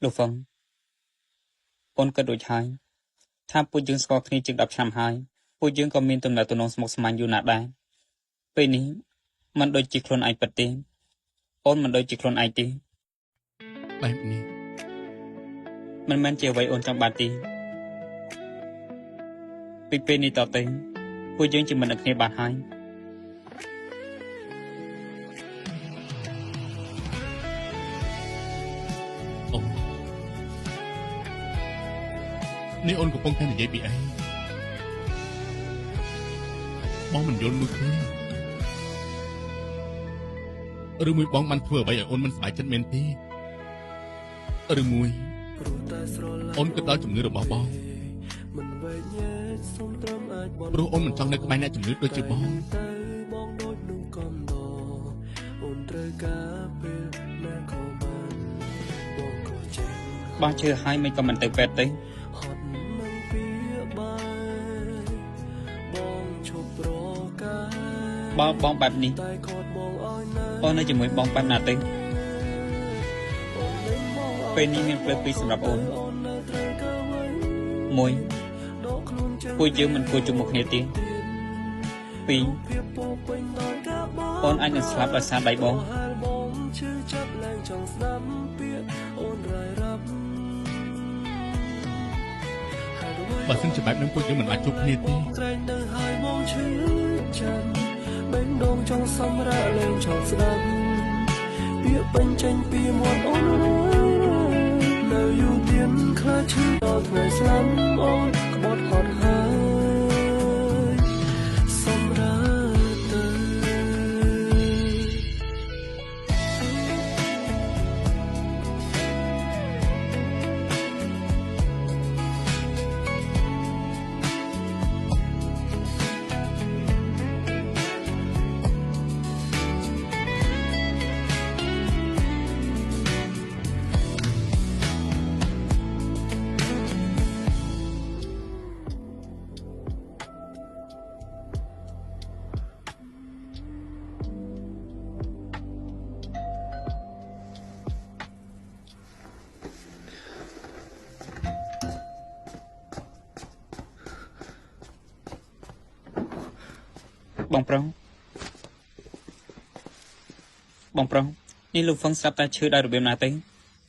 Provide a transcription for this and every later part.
លោកហ្វឹងអូនគិតដូចហើយថាពួកយើងស្គាល់គ្នាជាង10ឆ្នាំហើយពួកយើងក៏មានទំនាក់ទំនងស្មុគស្មាញយូរណាស់ដែរពេលនេះមិនដូចជាខ្លួនឯងពិតទេអូនមិនដូចជាខ្លួនឯងទេបែបនេះមិនមែនជាអ្វីអូនចង់បានទេពីពេលនេះតទៅពួកយើងជាមិត្តនឹងគ្នាបានហើយអូនេះអូនកំពុងតែនិយាយពីអីបងមិនយល់មួយទេឬមួយបងបានធ្វើអ្វីឲ្យអូនមិនសប្បាយចិត្តមែនទេឬមួយអូនគិតដល់ជំនឿរបស់បងព្រោះអូនមិនចង់នៅក្បែរអ្នកជំនឿដូចជាបងបងជឿហើយមិនក៏មិនទៅពេទ្យទេបើបងបែបនេះអូននៅជាមួយបងបែបណាទេពេលនេះមានផ្លូវពីរសម្រាប់អូនមួយពួកយើងមិនគួរជួបមុខគ្នាទេពីរអូនអាចនឹងស្លាប់ដោយសារដៃបងបើសិនជាបែបនឹងពួកយើងមិនអាចជួបគ្នាទេចង់សម្រាកលែងចង់ស្ដាប់ពាក្យពេញចេញពីមាត់អូននៅយូរទៀតខ្លាចឈឺដល់ថ្ងៃស្លាប់អូនក្បត់ហត់ហើយសម្រាកទៅ បងប្រុសបងប្រុសនេះលោកហ្វឹងស្រាប់តែឈឺដោយរបៀបណាទេ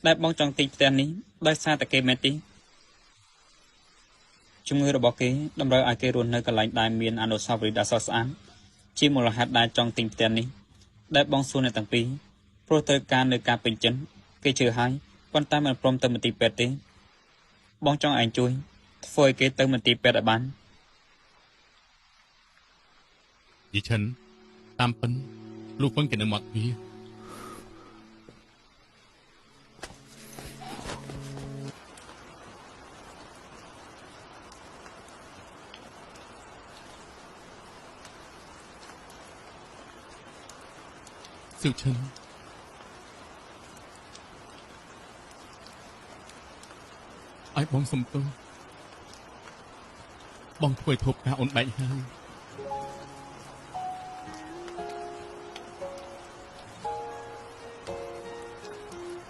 ដែលបងចង់ទិញផ្ទះនេះដោយសារតែគេមែនទេជំងឺរបស់គេតម្រូវឲ្យគេរស់នៅកន្លែងដែលមានអនុស្សាវរីយ៍ដ៏ស្រស់ស្អាតជាមូលហេតុដែលចង់ទិញផ្ទះនេះដែលបងសួរអ្នកទាំងពីរព្រោះត្រូវការនៅការពេញចិត្តគេជឿហើយប៉ុន្តែមិនព្រមទៅមន្ទីរពេទ្យទេបងចង់ឯងជួយធ្វើឲ្យគេទៅមន្ទីរពេទ្យឲ្យបានយីឈិនតាមពិនលោកហ្វឹងគេនៅមាត់វាស៊ូឈិនឲ្យបងសុំទោសបងធ្វើឲ្យធប់ការអូនបែកហើយ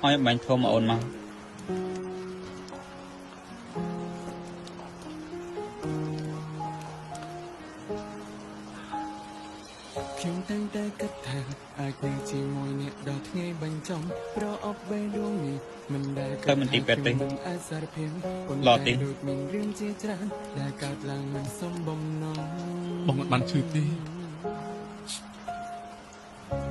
ឲ្យបាញ់ធំអូនមកខ្ញុំតែងតែគិតថាអាចនៅជាមួយអ្នកដល់ថ្ងៃបញ្ចប់ប្រអប់បេះដូងនេះមិនដែល ទៅមន្ទីរពេទ្យទេ អាចសារភាព ឡទេ ដូចមានរឿងជាច្រើនដែលកើតឡើងមិនសមបំណង បងមិនបានឈឺទេ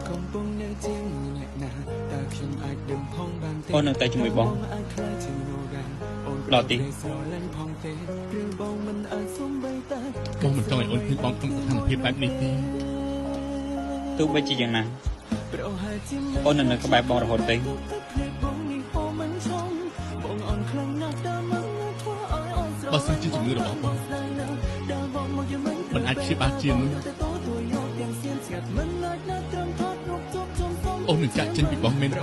កំពុងនៅជាមួយអ្នកណាតើខ្ញុំអាចដឹងផងបានទេ អូននៅតែជាមួយបង អាចខ្លាចជានោរ៉ាអូន ឡទេ ស្រឡាញ់ផងទេឬបងមិនអាចសំបីតា បងមិនចង់ឲ្យអូនឃើញបងក្នុងស្ថានភាពបែបនេះទេ ទោះបីជាយ៉ាងណាអូននៅក្បែរបងរហូតទេ បើសិនជាជំងឺរបស់បងមិនអាចព្យាបាលជានោះអូននឹងចាក់ចេញពីបងមែនទេ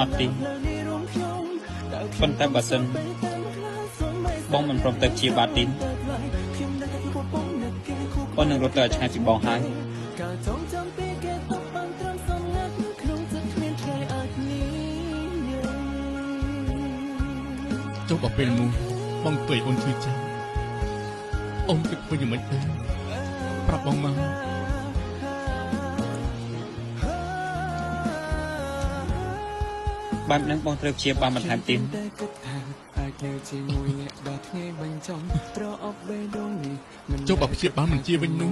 អត់ទេប៉ុន្តែបើសិនបងមិនព្រមទៅព្យាបាលទេអូននឹងរត់ទៅឲ្យឆ្ងាយពីបងហើយ ការចងចាំពេលគេតបបានត្រឹមសំងាត់ក្នុងចិត្តគ្មានថ្ងៃអាចនេះ ចុះបើពេលមួយបងធ្វើឲ្យអូនឈឺចាំអូនគិតធ្វើយ៉ាងម៉េចទៅប្រាប់បងមកបែបហ្នឹងបងត្រូវព្យាបាលបន្ថែមទៀតចុះបើព្យាបាលមិនជាវិញនោះ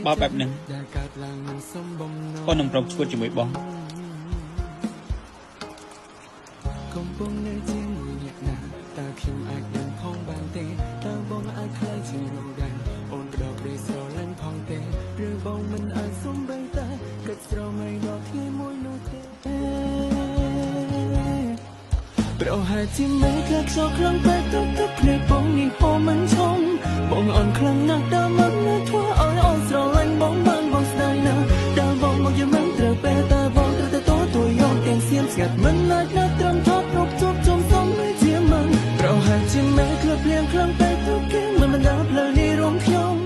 បើបែបហ្នឹងអូននឹងព្រមឈួតជាមួយបងកំពុងនៅជាមួយអ្នកណាតើខ្ញុំអាចដឹងផងបានទេតើបងអាចខ្លាចជារងដែរអូនផ្ដល់ក្តីស្រឡាញ់ផងទេឬបងមិនអាចសំបីតែគិតស្រមៃដល់ថ្ងៃមួយនោះទេប្រហែលជាមិនខ្លះខ្សោយខ្លាំងពេកទៅទឹកភ្នែកបងនេះហូរមិនឈំបងអន់ខ្លាំងណាស់ដល់មិនធ្វើឲ្យអូនស្រឡាញ់បងបានបងស្ដាយណាស់ដល់បងមកយមិនត្រូវពេលតើបងត្រូវតែទទួលយកទាំងសៀមស្ងាត់មិនអាចណាស់ត្រឹមថតរូបជួបជុំសំជាមិនប្រហែលជាមិនខ្លះភ្លៀងខ្លាំងពេកទៅគេមិនបណ្ដាផ្លូវនេះរួមខ្ញុំ